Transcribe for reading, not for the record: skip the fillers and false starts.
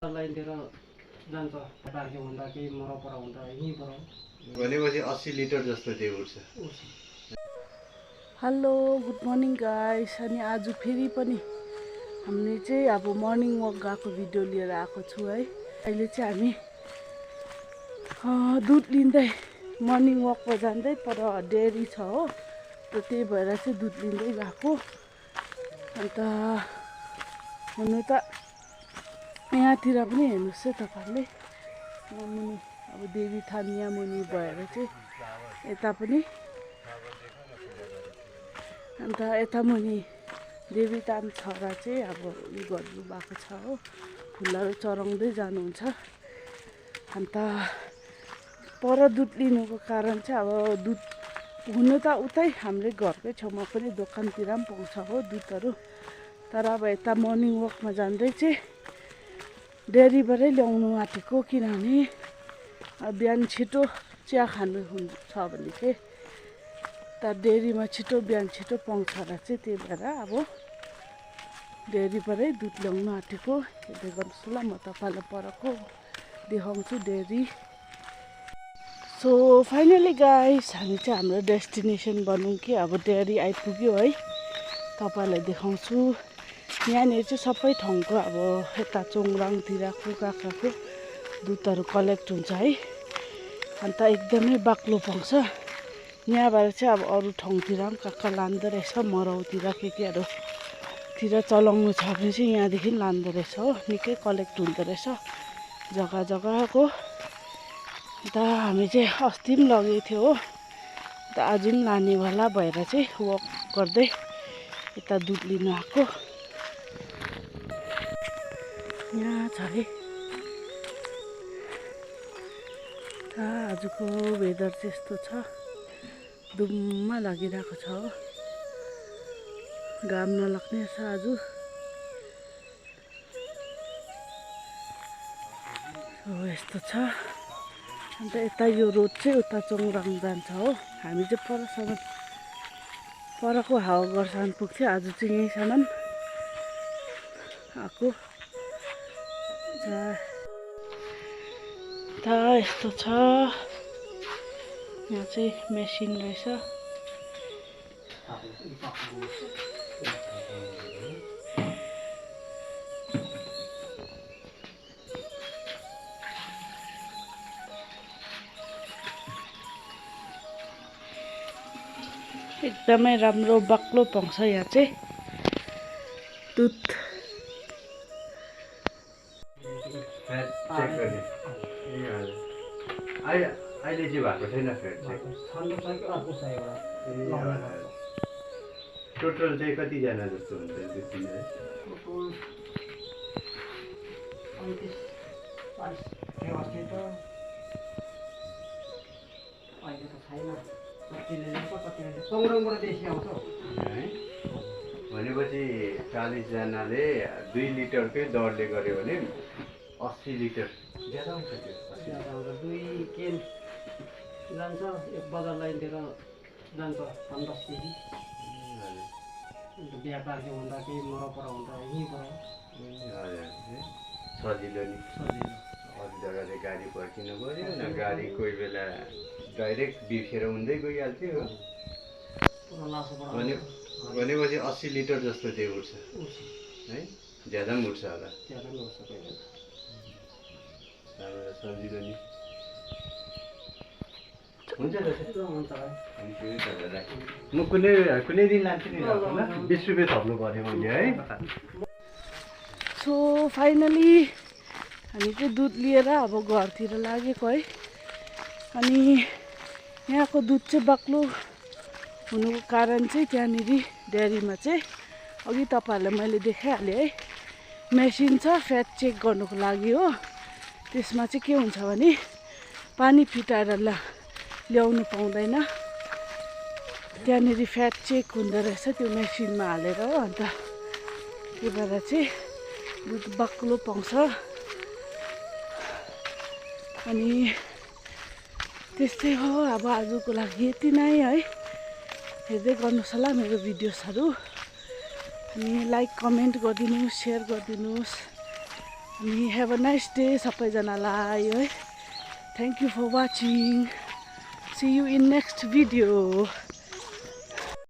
लाइनतिर जान्छ बार्के हुँदा केही मरपर हुँदा यहीँबाट भनेपछि 80 लिटर जस्तो चाहिँ उठ्छ। Hello good morning guys. अनि आज फेरि पनि हामीले चाहिँ अब मर्निङ वक गएको भिडियो लिएर आएको छु है। अहिले चाहिँ हामी दुध लिँदै मर्निङ वकमा जाँदै पर डेरी छ हो, र त्यही भएर चाहिँ दुध लिँदै गएको। अन्त हुनु त यहाँतिर पनि हेर्नुहोस् है तपाईँहरूले, मुनि अब देवी थान यहाँ मुनि भएर चाहिँ यता पनि, अन्त यता मुनि देवी थान छोरा चाहिँ अब उयो गर्नु भएको छ हो, फुलहरू चढाउँदै जानुहुन्छ। अन्त पर दुध लिनुको कारण चाहिँ अब दुध हुनु त उतै हाम्रै घरकै छेउमा पनि दोकानतिर पनि पाउँछ हो दुधहरू, तर अब यता मर्निङ वकमा जाँदै चाहिँ डेरीबाटै ल्याउनु आँटेको। किनभने बिहान छिटो चिया खानु हुन्छ भने चाहिँ त डेरीमा छिटो बिहान छिटो पाउँछ र चाहिँ त्यही भएर अब डेरीबाटै दुध ल्याउनु आँटेको। हेर्दै गर्नुहोस् ल, म तपाईँलाई परको देखाउँछु डेरी। सो फाइनली गाइस हामी चाहिँ हाम्रो डेस्टिनेसन भनौँ कि अब डेरी आइपुग्यो है। तपाईँलाई देखाउँछु यहाँनिर चाहिँ सबै ठाउँको अब यता चोङराङतिर कुकाको दुधहरू कलेक्ट हुन्छ है। अन्त एकदमै बाक्लो पाउँछ यहाँबाट चाहिँ। अब अरू ठाउँतिर पनि कहाँ लाँदो रहेछ, मराउतिर केहरू चलाउनु छ भने चाहिँ यहाँदेखि लाँदो रहेछ हो, निकै कलेक्ट हुँदो रहेछ जग्गा जग्गाको। अन्त हामी चाहिँ अस्ति पनि लगेको थियो हो, अन्त आज पनि लानेवाला भएर चाहिँ वक गर्दै यता दुध लिनु आएको। यहाँ छ है आजको वेदर चाहिँ यस्तो छ, धुम्म लागिरहेको छ हो, घाम नलाग्ने छ आज। यस्तो छ। अन्त यता यो रोड चाहिँ उता चोङराङ जान्छ हो, हामी चाहिँ परसम्म परको हावा गर्छन् पुग्थ्यो, आज चाहिँ यहीँसम्म आएको। यस्तो छ, यहाँ चाहिँ मेसिन रहेछ। एकदमै राम्रो बाक्लो पाउँछ यहाँ चाहिँ दुध। अहिले चाहिँ भएको छैन फेरि चेक। टोटल चाहिँ कतिजना जस्तो हुन्छ दुध दिने? भनेपछि 40 जनाले 2 लिटरकै दरले गर्यो भने 80 लिटर ज्यादा हुन्छ। त्यो 2 केन जान्छ, एक बजार लाइनतिर जान्छ 5-10 केजी। अन्त बिहा बार्के हुँदा केही मरपर हुँदा यहीँबाट सजिलो नि। अरू जग्गाले गाडी पर्खिनु पऱ्यो न, गाडी कोही बेला डाइरेक्ट बिर्खेर हुँदै गइहाल्थ्यो हो। भनेपछि 80 लिटर जस्तो चाहिँ उठ्छ है, ज्यादा पनि उठ्छ होला। सजिलो नि हुन्छ। म कुनै दिन लान्छु नि, 20 रुपियाँ थप्नु पऱ्यो मैले है। सो फाइनली हामी चाहिँ दुध लिएर अब घरतिर लागेको है। अनि यहाँको दुध चाहिँ बाक्लो हुनुको कारण चाहिँ त्यहाँनिर डेरीमा चाहिँ अघि तपाईँहरूलाई मैले देखाइहालेँ है, मेसिन छ फ्याट चेक गर्नुको लागि हो। त्यसमा चाहिँ के हुन्छ भने पानी फिटाएर ल्याउनु पाउँदैन, त्यहाँनिर फ्याट चेक हुँदो रहेछ त्यो मेसिनमा हालेर हो। अन्त त्यही भएर चाहिँ दुध बाक्लो पाउँछ। अनि त्यस्तै हो। अब आजको लागि यति नै है। हेर्दै गर्नुहोस् होला मेरो भिडियोसहरू, अनि लाइक कमेन्ट गरिदिनुहोस्, सेयर गरिदिनुहोस्। अनि हेभ अ नाइस डे सबैजनालाई है thank you for watching see you in next video